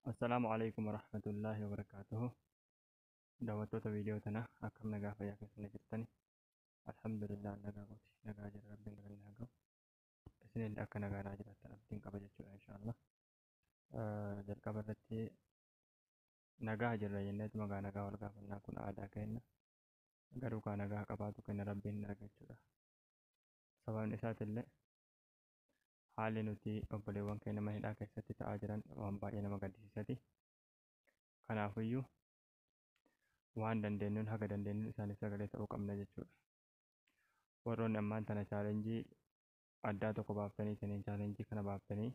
Assalaamu alaikum warahmatullaahi wabarakaatuhu. Daawwattoota viidiyoo tanaa, akkam nagaa fayyaa keessan jirtani? Alhamdulillah, nagaa kooti, nagaa jira, Rabbiin galanni haa ga'u. Isinillee akka nagaa naa jiraattan abdiin qaba jechuudha, inshaallah. Jalqaba irratti nagaa jirra jenneetu magaa nagaa wal gaafannaa, kun aadaa keenya. Garuu kaa nagaa qabaatu kenna Rabbiin hin argachuudha. Sababni isaatillee haalli nuti obboleewwan keenya mana hidhaa keessatti ta'aa jiran waan baay'ee nama gaddisiisati. Kanaafiyyuu waan dandeenyuun, haga dandeenyuun isaaniif sagalee ta'uu qabna jechuudha. Warroonni ammaan tana challenge addaa tokko baaftanii, isiniin challenge kana baaftanii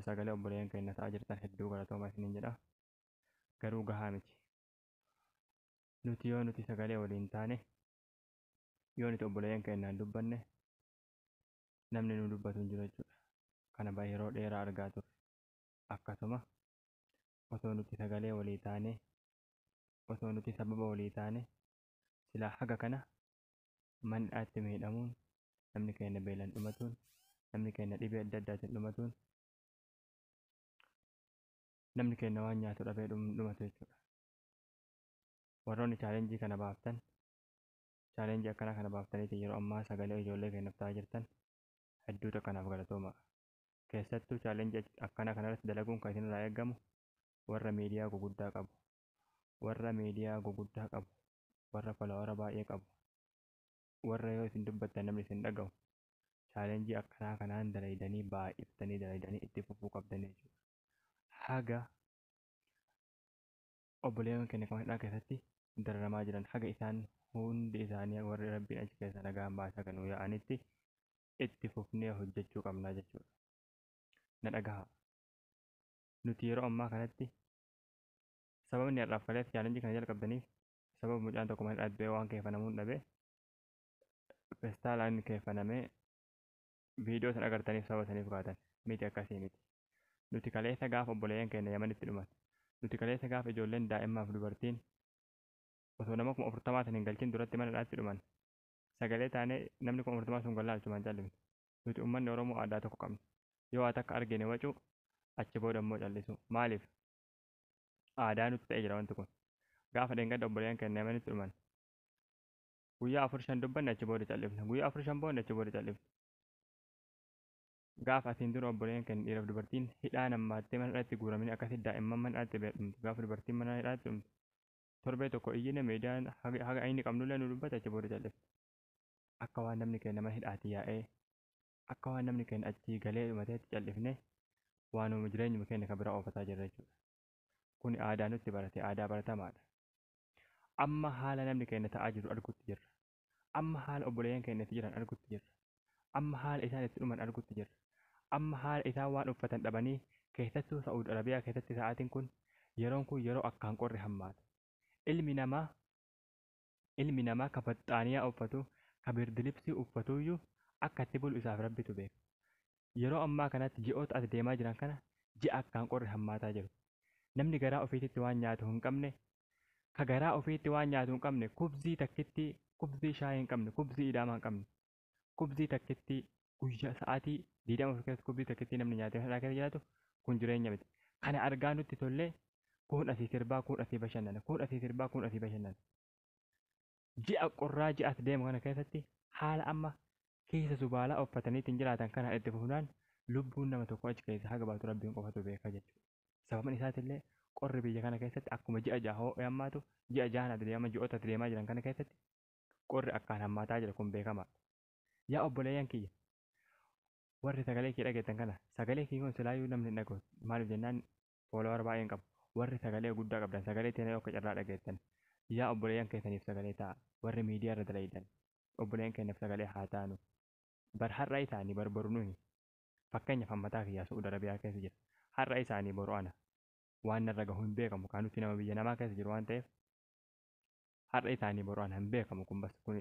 sagalee obboleeyyan keenya ta'aa jirtan, hedduu galatooma isiniin jedha. Garuu gahaa miti. Nuti yoo nuti sagalee waliin taane, yoo nuti obboleeyyan keenyaan dubbanne, namni nu dubbatu hin jiru jechuudha. Kana yeroo dheeraa argaa turre. Akkasuma osoo nuti sagalee walii taane, osoo nuti sababa walii taane, silaa haga kana manni hidhaatti miidhamuun, namni keenya beelaan dhumatuun, namni keenya dhibee adda addaatiin dhumatuun, namni keenya waan nyaatu dhabee dhumatu jechuudha. Warroonni challenge kana baaftan, challenge akkanaa kana baaftaniiti yeroo ammaa sagalee ijoollee keenyaaf ta'aa jirtan, hedduutu akkanaaf galatooma. Keessattuu challenge akkanaa kanarratti dalaguun kan isinirraa eegamu warra miidiyaa guguddaa qabu. Warra miidiyaa guguddaa qabu. Warra follower baay'ee qabu. Warra yoo isin dubbattan namni isin dhaga'u. Challenge akkanaa kanaan dalaydanii, baay'iftanii dalaydanii itti fufuu qabdan jechuudha. Haga obboleewwan keenya kan hidhaa keessatti dararamaa jiran, haga isaan hundi isaanii warri Rabbiin achi keessa nagaan baasaa kan yaa'anitti itti fufnee hojjechuu qabnaa jechuudha. Na dhagaha. Nuti yeroo ammaa kanatti sababni har'aaf kaleessa challenge kana jalqabdaniif sababa mucaan tokko mana hidhaatti du'ee waan keeffanamuun dhabee feestaalaan keeffanamee viidiyoo san agartaniif sababa saniif kaatan miti, akkasii miti. Nuti kaleessa gaafa obboleeyyan keenya Yamanitti dhuman, nuti kaleessa gaafa ijoolleen daa'immaaf dubartiin osoo nama 40,000 san hin galchin duratti mana hidhaatti dhuman, sagalee taanee namni 40,000 sun gallaalchumaan callifne. Nuti uummanni Oromoo aadaa tokko qabna. Yoo waa takka argine wacuu, achi booda immoo callisu. Maaliif? Aadaa nutti ta'ee jira wanti kun. Gaafa dheengadda obboleeyyan keenya Yamanitti dhuman, guyyaa afur shan dubbanne, achi booda callifne. Guyyaa afur shan booda, achi booda callifne. Gaafa asiin dura obboleeyyan keenya dhiiraaf dubartiin hidhaa nammaattee mana hidhaatti guuramanii, akkasitti daa'imman mana hidhaatti dhumtu. Gaafa dubartiin mana hidhaatti dhumtu, torbee tokko iyyine, miidiyaan haga inni qabnullee nu dubbate, achi booda callifne. Akka waan namni keenya mana hidhaatti yaa'ee, akka waan namni keenya achii galee dhumateetti callifne, waanuma jireenyuma keenya kan biraa oofataa jirra jechuudha. Kuni aadaa nutti barate, aadaa baratamaadha. Amma haala namni keenya ta'aa jiru argutti jirra. Amma haala obboleeyyan keenya itti jiran argutti jirra. Amma haala isaan itti dhuman argutti jirra. Amma haala isaan waan uffatan dhabanii, keessattuu Sa'uud Arabiyaa keessatti sa'aatiin kun, yeroon kun yeroo akkaan qorri hammaatu. Ilmi namaa ka baxxaaniyaa uffatu, ka birdilibsii uffatuyyuu akka itti bulu isaaf Rabbitu beeka. Yeroo ammaa kanatti ji'oota as deemaa jiran kana ji'a akkaan qorri hammaataa jiru. Namni garaa ofiititti waan nyaatu hin qabne, ka garaa ofiitti waan nyaatu hin qabne, kubzii takkitti, kubzii shaayii hin qabne, kubzii idaamaa hin qabne, kubzii takkitti guyyaa sa'aatii 24 keessatti kubzii takkitti namni nyaatee hidhaa keessa jiraatu, kun jireenya miti. Kana argaa nutti tollee kun asii sirbaa, kun asii bashannana, kun asii sirbaa, kun asii bashannana. Ji'a qorraa, ji'a as deemu kana keessatti haala amma keessa zubaalaa uffataniitiin jiraatan kana itti fufnaan, lubbuun nama tokko achi keessa haga baatu Rabbiin qofatu beeka jechuudha. Sababni isaatillee qorri biyya kana keessatti akkuma ji'a 6 ho'ee hammaatu, ji'a 6n ati deema, ji'oota ati deemaa jiran kana keessatti qorri akkaan hammaataa jira, kun beekamaadha. Yaa obboleeyyan kiyya, warri sagalee kee dhageettan kana, sagalee kiyya kun silaayyuu namni hin dhaga'u, maaliif jennaan follower baay'een qabu. Warri sagalee guddaa qabdan, sagalee teena yoo akka carraa dhageettan, yaa obboleeyyan keessaniif sagalee ta'a. Warri miidiyaa irra dalaydan, obboleeyyan keenyaaf sagalee haa taanu. Bar har'a isaanii, bar boru nuyi. Fakkeenyaaf hammataa kiyyaa Su'uud Arabiyaa keessa jira. Har'a isaanii, boru ana. Waan narra gahu hin beekamu, kan nuti nama biyya namaa keessa jiru waan ta'eef, har'a isaanii, boru ana hin beekamu, kun bas kun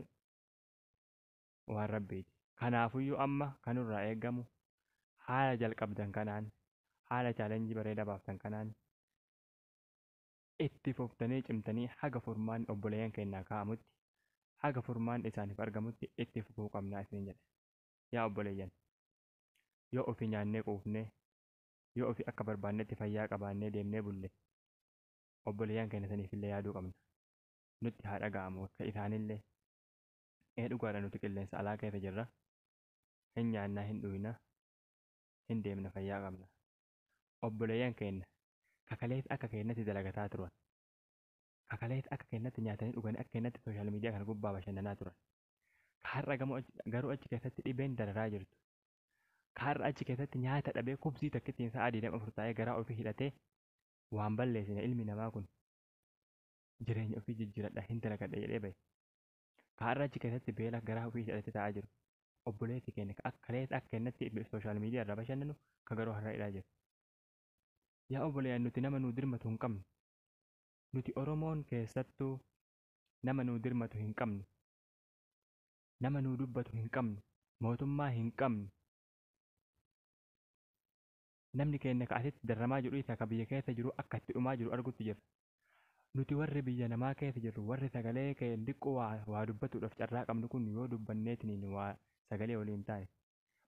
waan Rabbiiti. Kanaafuyyuu amma kanurraa eegamu haala jalqabdan kanaan, haala challenge bareedaa baaftan kanaan itti fuftanii cimtanii haga furmaan obboleeyyan keenyaa kaa'amutti, haga furmaan isaaniif argamutti itti fufuu qabnaa isiniin jedha. Yaa obboleeyyan, yoo ofii nyaannee quufnee Yoo ofii akka barbaannetti fayyaa qabaannee deemnee bulle, obboleeyyan keenya saniifillee yaaduu qabna. Nutti haa dhaga'amu akka isaanillee. Ee dhugaadha, nuti qilleensa alaa keessa jirra. Hin nyaannaa, hin dhuyna, hin deemna, fayyaa qabna. Obboleeyyan keenya kakalees akka keenyatti dalagataa turan. Kakalees akka keenyatti nyaatanii dhuganii akka keenyatti social media kana gubbaa bashannanaa turan. Har'a garuu achi keessatti dhibeen dararaa jirtu. Har'a achi keessatti nyaata dhabee kubsii takkittiin sa'a 24 taa'ee garaa ofii hidhatee waan balleessine. Ilmi namaa kun jireenya ofii jijjiiradha, hin dalagadha jedhee bahe. Har'a achi keessatti beela garaa ofii hidhatee taa'aa jiru. Obboleessi keenya kaleessa akka keenyatti social media irraa bashannanu ka garuu har'a hidhaa jiru. Yaa obboleeyyan, nuti nama nuu dirmatu hin qabnu. Nuti Oromoon keessattuu nama nuu dirmatu hin qabnu. Nama nuu dubbatu hin qabnu. Mootummaa hin qabnu. Namni keenya ka asitti darramaa jiru isa ka biyya keessa jiru akka itti dhumaa jiru argutti jirra. Nuti warri biyya namaa keessa jirru, warri sagalee keenya xiqqoo waa dubbatuudhaaf carraa qabnu kun, yoo dubbanneetiniin waa sagalee waliin taane.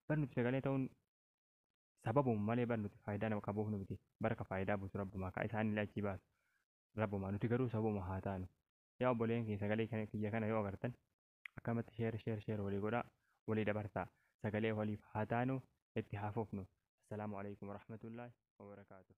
Bar nuti sagalee ta'uun sababuma malee bar nuti faayidaa nama qabuuf miti. Bara ka faayidaa buusu rabbumaa, ka isaanillee achii baasu rabbumaa, nuti garuu sababuma haa taanu. Yaa obboleen kiyya, sagalee kiyya kana yoo agartan akkamatti share, share, share walii godhaa, walii dabarsaa, sagalee waliif haa taanu, itti haa fufnu. Assalaamu alaikum warahmatullaahi wabarakaatuh.